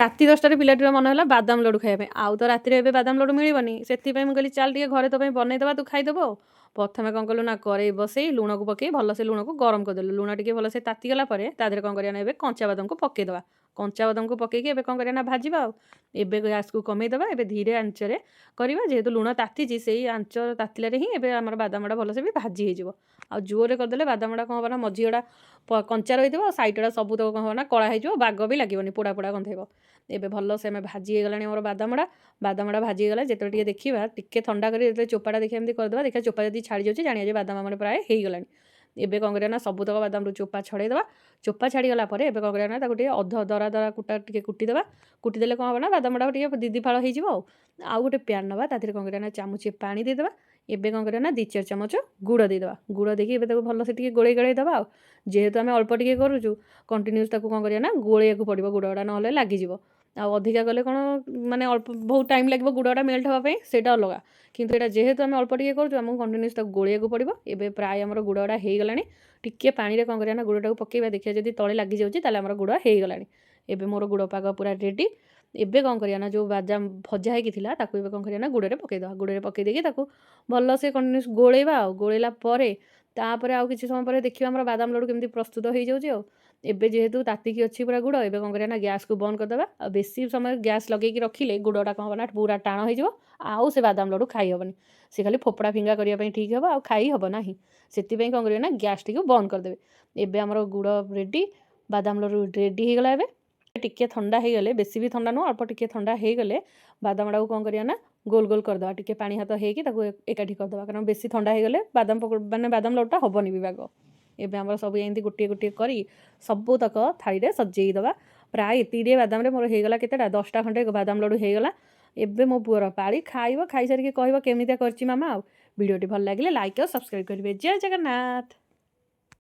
ରାତି 10ଟାରେ ପିଲାଟିର ମନ ହେଲା ବାଦାମ ଲଡ଼ୁ ଖାଇବା ପାଇଁ। ଆଉ ତ ରାତିରେ ଏବେ ବାଦାମ ଲଡ଼ୁ ମିଳିବନି। ସେଥିପାଇଁ ମୁଁ କହିଲି, ଚାଲ ଟିକେ ଘରେ ତୋ ପାଇଁ ବନେଇଦେବା, ତୁ ଖାଇଦେବୁ। ଆଉ ପ୍ରଥମେ କ'ଣ କଲୁ ନା କରେଇ ବସେଇ ଲୁଣକୁ ପକେଇ ଭଲସେ ଲୁଣକୁ ଗରମ କରିଦେଲୁ। ଲୁଣ ଟିକେ ଭଲସେ ତାତିଗଲା ପରେ ତା ଦେହରେ କ'ଣ କରିବା ନା ଏବେ କଞ୍ଚା ବାଦାମକୁ ପକେଇଦେବା। କଞ୍ଚା ବାଦାମକୁ ପକେଇକି ଏବେ କ'ଣ କରିବା ନା ଭାଜିବା। ଆଉ ଏବେ ଗ୍ୟାସ୍କୁ କମେଇଦେବା। ଏବେ ଧୀରେ ଆଞ୍ଚରେ କରିବା। ଯେହେତୁ ଲୁଣ ତାତିଛି, ସେଇ ଆଞ୍ଚ ତାତିଲାରେ ହିଁ ଏବେ ଆମର ବାଦାମଟା ଭଲସେ ବି ଭାଜି ହେଇଯିବ। ଆଉ ଜୋରରେ କରିଦେଲେ ବାଦାମଟା କ'ଣ ହେବ ନା ମଝିଗୁଡ଼ା କଞ୍ଚା ରହିଥିବ ଆଉ ସାଇଡ଼୍ ସବୁତକ କ'ଣ ହେବ ନା କଳା ହେଇଯିବ, ବାଗ ବି ଲାଗିବନି, ପୋଡ଼ା ପୋଡ଼ା ଗନ୍ଧେଇବ। ଏବେ ଭଲସେ ଆମେ ଭାଜି ହେଇଗଲାଣି ଆମର ବାଦାମଟା। ବାଦାମଟା ଭାଜି ହେଇଗଲା ଯେତେବେଳେ, ଟିକେ ଦେଖିବା, ଟିକେ ଥଣ୍ଡା କରି ଯେତେବେଳେ ଚୋପାଟା ଦେଖିବା, ଏମିତି କରିଦେବା, ଦେଖିବା ଚୋପା ଯଦି ଛାଡ଼ି ଯାଉଛି, ଜାଣିବା ଯେ ବାଦାମ ଆମର ପ୍ରାୟ ହେଇଗଲାଣି। ଏବେ କ'ଣ କରିବା ନା ସବୁତକ ବାଦାମରୁ ଚୋପା ଛଡ଼େଇଦେବା। ଚୋପା ଛାଡ଼ିଗଲା ପରେ ଏବେ କ'ଣ କରିବା ନା ତାକୁ ଟିକେ ଅଧ ଦରା ଦରା କୁଟା ଟିକେ କୁଟିଦେବା। କୁଟିଦେଲେ କ'ଣ ହେବ ନା ବାଦାମଟା ଟିକେ ଦି ଦି ଫାଳ ହେଇଯିବ। ଆଉ ଆଉ ଗୋଟେ ପ୍ୟାନ୍ ନେବା। ତା ଦେହରେ କ'ଣ କରିବା ନା ଚାମଚେ ପାଣି ଦେଇଦେବା। ଏବେ କ'ଣ କରିବା ନା 2-4 ଚାମଚ ଗୁଡ଼ ଦେଇଦେବା। ଗୁଡ଼ ଦେଇକି ଏବେ ତାକୁ ଭଲସେ ଟିକେ ଗୋଳେଇ ଗୋଳେଇ ଦେବା। ଆଉ ଯେହେତୁ ଆମେ ଅଳ୍ପ ଟିକେ କରୁଛୁ, କଣ୍ଟିନ୍ୟୁସ୍ ତାକୁ କ'ଣ କରିବା ନା ଗୋଳେଇବାକୁ ପଡ଼ିବ ଗୁଡ଼ଟା, ନହେଲେ ଲାଗିଯିବ। ଆଉ ଅଧିକା କଲେ କ'ଣ ମାନେ ଅଳ୍ପ ବହୁତ ଟାଇମ୍ ଲାଗିବ ଗୁଡ଼ଟା ମେଲ୍ଟ ହେବା ପାଇଁ, ସେଇଟା ଅଲଗା। କିନ୍ତୁ ଏଇଟା ଯେହେତୁ ଆମେ ଅଳ୍ପ ଟିକେ କରୁଛୁ, ଆମକୁ କଣ୍ଟିନ୍ୟୁସ୍ ତାକୁ ଗୋଳେଇବାକୁ ପଡ଼ିବ। ଏବେ ପ୍ରାୟ ଆମର ଗୁଡ଼ଟା ହେଇଗଲାଣି। ଟିକେ ପାଣିରେ କ'ଣ କରିବା ନା ଗୁଡ଼ଟାକୁ ପକାଇବା, ଦେଖିବା ଯଦି ତଳେ ଲାଗିଯାଉଛି, ତାହେଲେ ଆମର ଗୁଡ଼ ହେଇଗଲାଣି। ଏବେ ମୋର ଗୁଡ଼ ପାଗ ପୁରା ରେଡ଼ି। ଏବେ କ'ଣ କରିବା ନା ଯେଉଁ ବାଦାମ ଭଜା ହେଇକି ଥିଲା, ତାକୁ ଏବେ କ'ଣ କରିବା ନା ଗୁଡ଼ରେ ପକାଇଦେବା। ଗୁଡ଼ରେ ପକାଇ ଦେଇକି ତାକୁ ଭଲସେ କଣ୍ଟିନ୍ୟୁସ୍ ଗୋଳେଇବା। ଆଉ ଗୋଳେଇଲା ପରେ ତାପରେ ଆଉ କିଛି ସମୟ ପରେ ଦେଖିବା ଆମର ବାଦାମ ଲଡ଼ୁ କେମିତି ପ୍ରସ୍ତୁତ ହେଇଯାଉଛି। ଆଉ ଏବେ ଯେହେତୁ ତାତିକି ଅଛି ପୁରା ଗୁଡ଼, ଏବେ କ'ଣ କରିବା ନା ଗ୍ୟାସ୍କୁ ବନ୍ଦ କରିଦେବା। ଆଉ ବେଶୀ ସମୟ ଗ୍ୟାସ୍ ଲଗେଇକି ରଖିଲେ ଗୁଡ଼ଟା କ'ଣ ହେବ ନା ପୁରା ଟାଣ ହେଇଯିବ, ଆଉ ସେ ବାଦାମ ଲଡ଼ୁ ଖାଇ ହେବନି। ସେ ଖାଲି ଫୋପଡ଼ା ଫିଙ୍ଗା କରିବା ପାଇଁ ଠିକ୍ ହେବ, ଆଉ ଖାଇ ହେବ ନାହିଁ। ସେଥିପାଇଁ କ'ଣ କରିବେ ନା ଗ୍ୟାସ୍ଟିକୁ ବନ୍ଦ କରିଦେବେ। ଏବେ ଆମର ଗୁଡ଼ ରେଡ଼ି, ବାଦାମ ଲଡ଼ୁ ରେଡ଼ି ହେଇଗଲା। ଏବେ ଟିକେ ଥଣ୍ଡା ହେଇଗଲେ, ବେଶୀ ବି ଥଣ୍ଡା ନୁହଁ, ଅଳ୍ପ ଟିକେ ଥଣ୍ଡା ହେଇଗଲେ ବାଦାମଟାକୁ କ'ଣ କରିବା ନା ଗୋଲ ଗୋଲ କରିଦେବା। ଟିକେ ପାଣି ହାତ ହେଇକି ତାକୁ ଏକାଠି କରିଦେବା, କାରଣ ବେଶୀ ଥଣ୍ଡା ହେଇଗଲେ ବାଦାମ ମାନେ ବାଦାମ ଲଡ଼ୁଟା ହେବନି ବି ବାଗ। ଏବେ ଆମର ସବୁ ଏମିତି ଗୋଟିଏ ଗୋଟିଏ କରି ସବୁତକ ଥାଳିରେ ସଜେଇ ଦେବା। ପ୍ରାୟ ଏତିକି ଟିକେ ବାଦାମରେ ମୋର ହେଇଗଲା କେତେଟା, 10ଟା ଖଣ୍ଡେ ବାଦାମ ଲଡ଼ୁ ହେଇଗଲା। ଏବେ ମୋ ପୁଅର ପାଳି, ଖାଇବ, ଖାଇସାରିକି କହିବ କେମିତିଆ କରିଛି ମାମା। ଆଉ ଭିଡ଼ିଓଟି ଭଲ ଲାଗିଲେ ଲାଇକ୍ ଆଉ ସବସ୍କ୍ରାଇବ୍ କରିବେ। ଜୟ ଜଗନ୍ନାଥ।